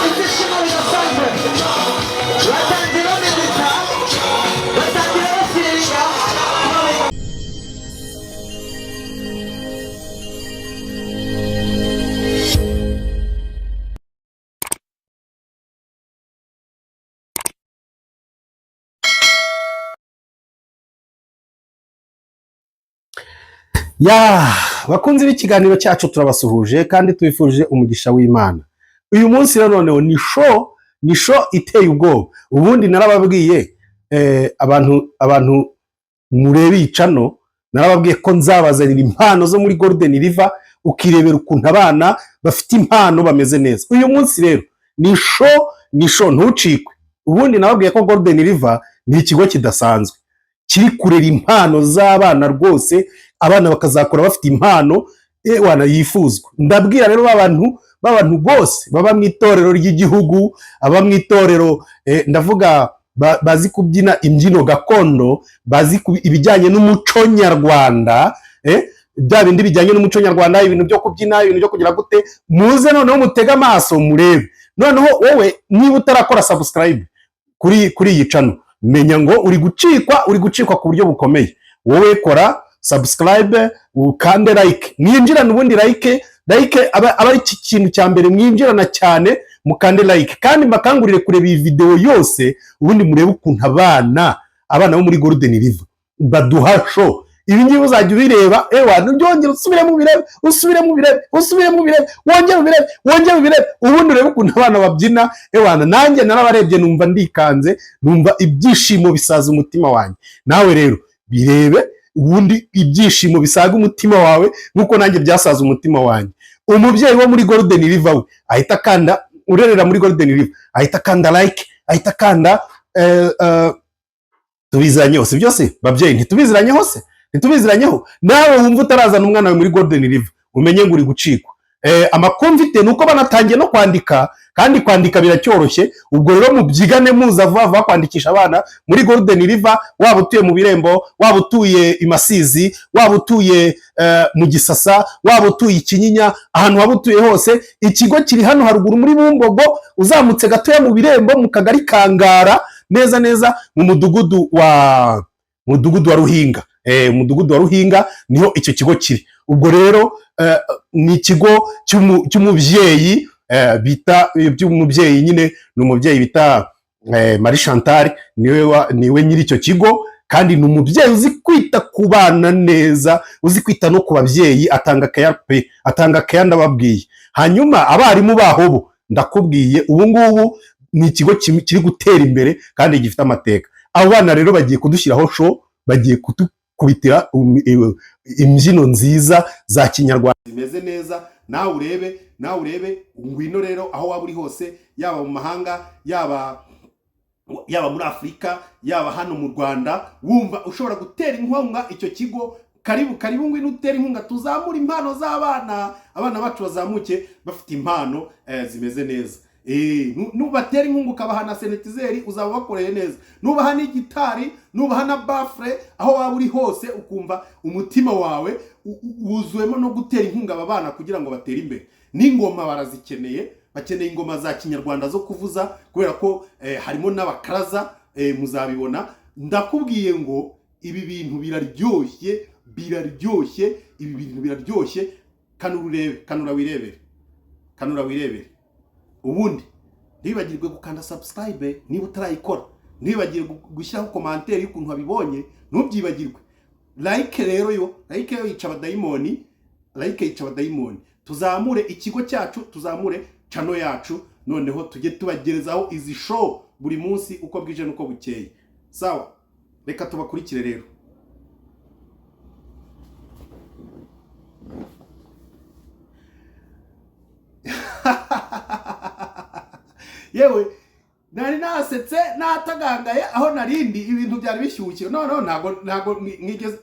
Ibyishimo bidasanzwe, batangira bamedita, batangira basiringa. Ya bakunzi b'ikiganiro cyacu, turabasuhuje kandi tubifurije umugisha w'Imana. Uyu munsi rero noneho ni show iteye ubwoba. Ubundi narababwiye, abantu murebe iyi channel, narababwiye ko nzabazanira impano zo muri Golden River, ukirebera ukuntu abana bafite impano bameze neza. Uyu munsi rero ni show, ntucikwe. Ubundi nababwiye ko Golden River ni ikigo kidasanzwe kiri kurera impano z'abana rwose, abana bakazakura bafite impano wana yifuzwa. Ndabwira rero ba bantu bose baba mu itorero ry'igihugu, aba mu itorero, ndavuga bazi kubyina imbyino gakondo, bazi ibijyanye n'umuco nyarwanda, bya bindi bijyanye n'umuco nyarwanda, ibintu byo kubyina, ibintu byo kugira gute, muze noneho mutege amaso murebe. Noneho wowe niba utarakora subscribe kuri iyi channel, menya ngo uri gucikwa, uri gucikwa ku buryo bukomeye. Wowe kora subscribe, ukande like, mwinjirane. Ubundi like aba ari iki kintu cya mbere mwinjirana cyane. Mukande like kandi mbakangurire kureba iyi video yose, ubundi murebe ukuntu abana bo muri Golden River baduha show. Ibi ngibi uzajya ubireba, ewa ntibyongere, usubiremo ubirebe, usubiremo ubirebe, usubiremo ubirebe, wongere ubirebe, wongere ubirebe, ubundi urebe ukuntu abana babyina. Ewana, nanjye narabarebye numva ndikanze, numva ibyishimo bisaza umutima wanjye. Nawe rero birebe, ubundi ibyishimo bisaga umutima wawe nk'uko nanjye byasaza umutima wanjye. Umubyeyi wo muri Golden River we ahita akanda, urerera muri Golden River ahita akanda like, ahita akanda. Tubiziranye hose byose babyeyi, ntitubiziranye hose, ntitubiziranyeho. Nawe wumva utarazana umwana wawe muri Golden River, umenye ngo uri gucikwa. Amakuru mfite ni uko banatangiye no kwandika, kandi kwandika biracyoroshye. Ubwo rero mubyigane, muza vuba vuba kwandikisha abana muri Golden River. Waba utuye mu Birembo, waba utuye i Masizi, waba utuye mu Gisasa, waba utuye i Kinyinya, ahantu waba utuye hose, ikigo kiri hano haruguru muri Bumbogo, uzamutse gatoya mu Birembo, mu kagari Kangara, neza neza mu mudugudu wa Ruhinga. Umudugudu wa Ruhinga niho icyo kigo kiri. Ubwo rero ni ikigo cy'umubyeyi bita by'umubyeyi nyine, ni umubyeyi bita Marie Chantal, niwe nyiri icyo kigo, kandi ni umubyeyi uzi kwita ku bana neza, uzi kwita no ku babyeyi, atanga keya pe, atanga keya ndababwiye. Hanyuma abarimu baho bo ndakubwiye, ubu ngubu ni ikigo kiri gutera imbere kandi gifite amateka. Abo bana rero bagiye kudushyiraho show, bagiye kudukubitira imbyino nziza za kinyarwanda zimeze neza. Nawe urebe, nawe urebe. Ngwino rero aho waba uri hose, yaba mu mahanga, yaba muri Afurika, yaba hano mu Rwanda, wumva ushobora gutera inkunga icyo kigo, karibu karibu, ngwino utere inkunga, tuzamure impano z'abana, abana bacu bazamuke bafite impano zimeze neza. Nubatera inkunga ukabaha na synthétiseur, uzaba ubakoreye neza. Nubaha n'igitari, nubaha na baffle, aho waba uri hose ukumva umutima wawe wuzuwemo no gutera inkunga aba bana kugira ngo batere imbere. N'ingoma barazikeneye, bakeneye ingoma za kinyarwanda zo kuvuza, kubera ko harimo n'abakaraza, muzabibona. Ndakubwiye ngo ibi bintu biraryoshye, biraryoshye, ibi bintu biraryoshye. Kanura urebe, kanura wirebere, kanura wirebere. Ubundi ntiwibagirwe gukanda subscribe niba utarayikora, ntiwibagirwe gushyiraho commentaire y'ukuntu wabibonye, ntubyibagirwe. Like rero yo, like yo yica abadayimoni, like yica abadayimoni. Tuzamure ikigo cyacu, tuzamure channel yacu, noneho tujye tubagerezaho izi show buri munsi uko bwije n'uko bukeye. Sawa, reka tubakurikire rero. Yewe, nari nasetse natagangaye aho narindi, ibintu byari bishyushye. No ntabwo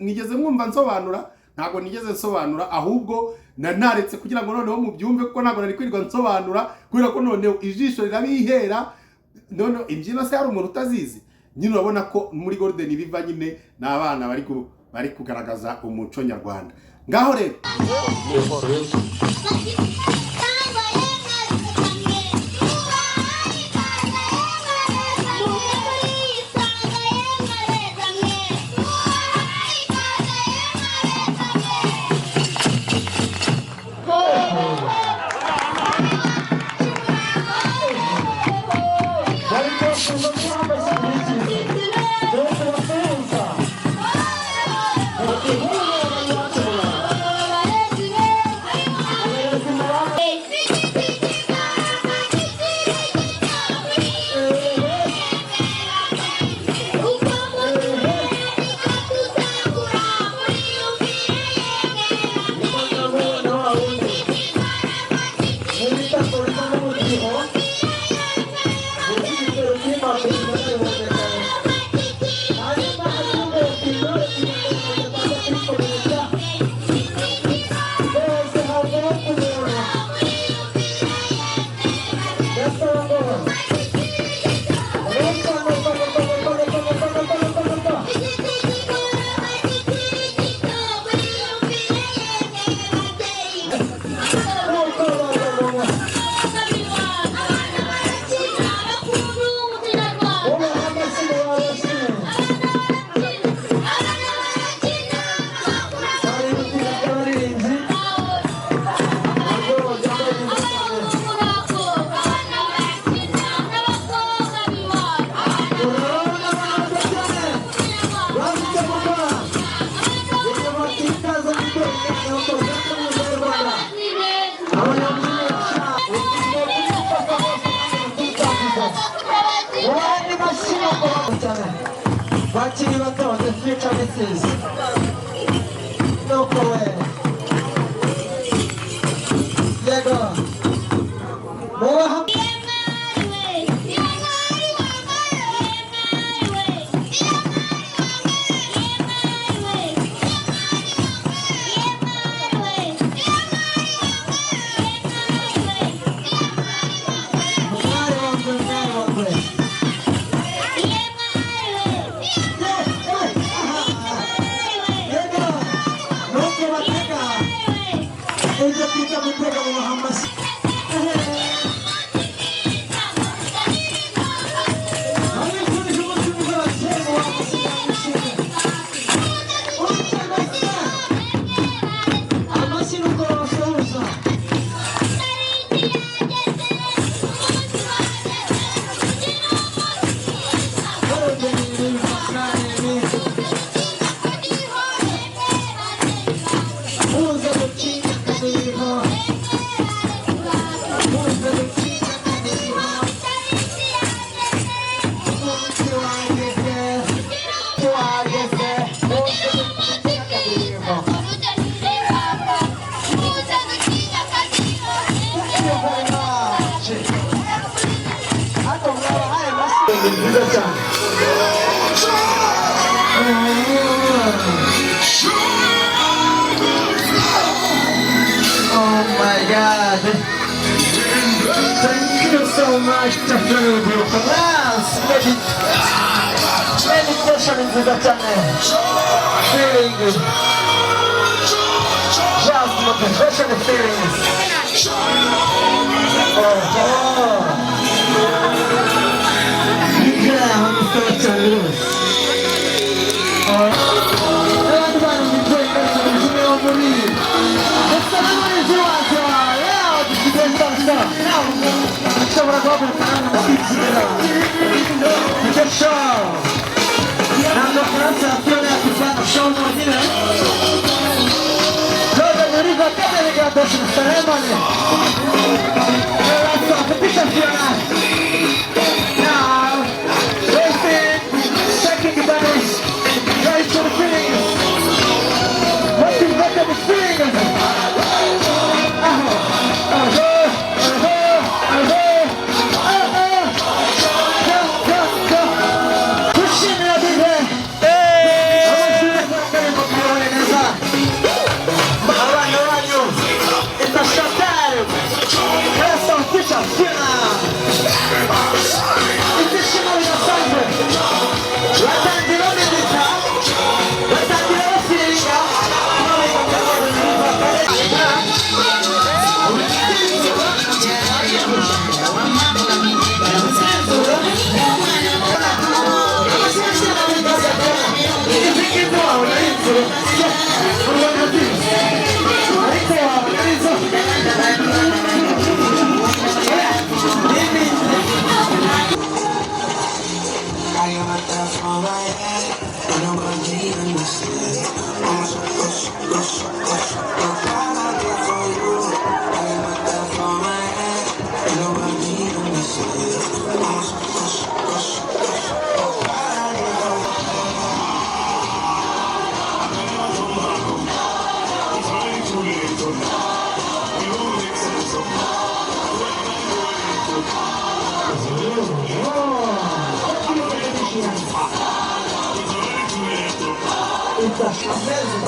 mwigeze mwumva nsobanura, ntabwo nigeze nsobanura, ahubwo naretse kugira ngo noneho mubyumve, kuko ntabwo nari kwirirwa nsobanura, kubera ko noneho ijisho rirabihera. Noneho imbyino se hari umuntu utazizi? Nyine urabona ko muri Golden River nyine ni abana bari Bari kugaragaza umuco nyarwanda. Ngaho rero. Bakiri bato, the future misses. Nuko we. Yego. Mubaha. Umwari wanjye, umwari wanjye. Yego. Nuko batega. Ibyo twita gutega mu amashyi. Abifurije umunsi mwiza ababyeyi mu amashyi yishimye. Uretse amashyi nuko babasuhuza. Muze gucinya akadiho. Muze gucinya akadiho. Umunsi wageze. Wageze. Muze gucinya akadiho. Thank you very much. Ariko mwabahaye amashyi ni byiza cyane. Oh my God. Thank you so much, Dr. Class. Meditation nziza cyane. Feeling just motivation feelings. Oh. Yeah, I'm so cyane. Abandi bana bicaye bari wo muri ndetse n'umurinzi wacu yawe dusigaye sasa ushobora guhaguruka hano mukibyinira nicyo show ntabwo pronunciation yakuvana show nyine. Jordan Riva Kennedy graduation ceremony. Competition Fiona. Now, racing, shaking the bodies, right to the feelings. Motivated feelings. Go, go, go. Dushimira DJ. Amashuri y'akarere muyoboye neza. Abana banyu. It's a short time. Class of teacher Fiona. Ibyishimo bidasanzwe. Batangira bamedita, batangira basirimba. Amazing.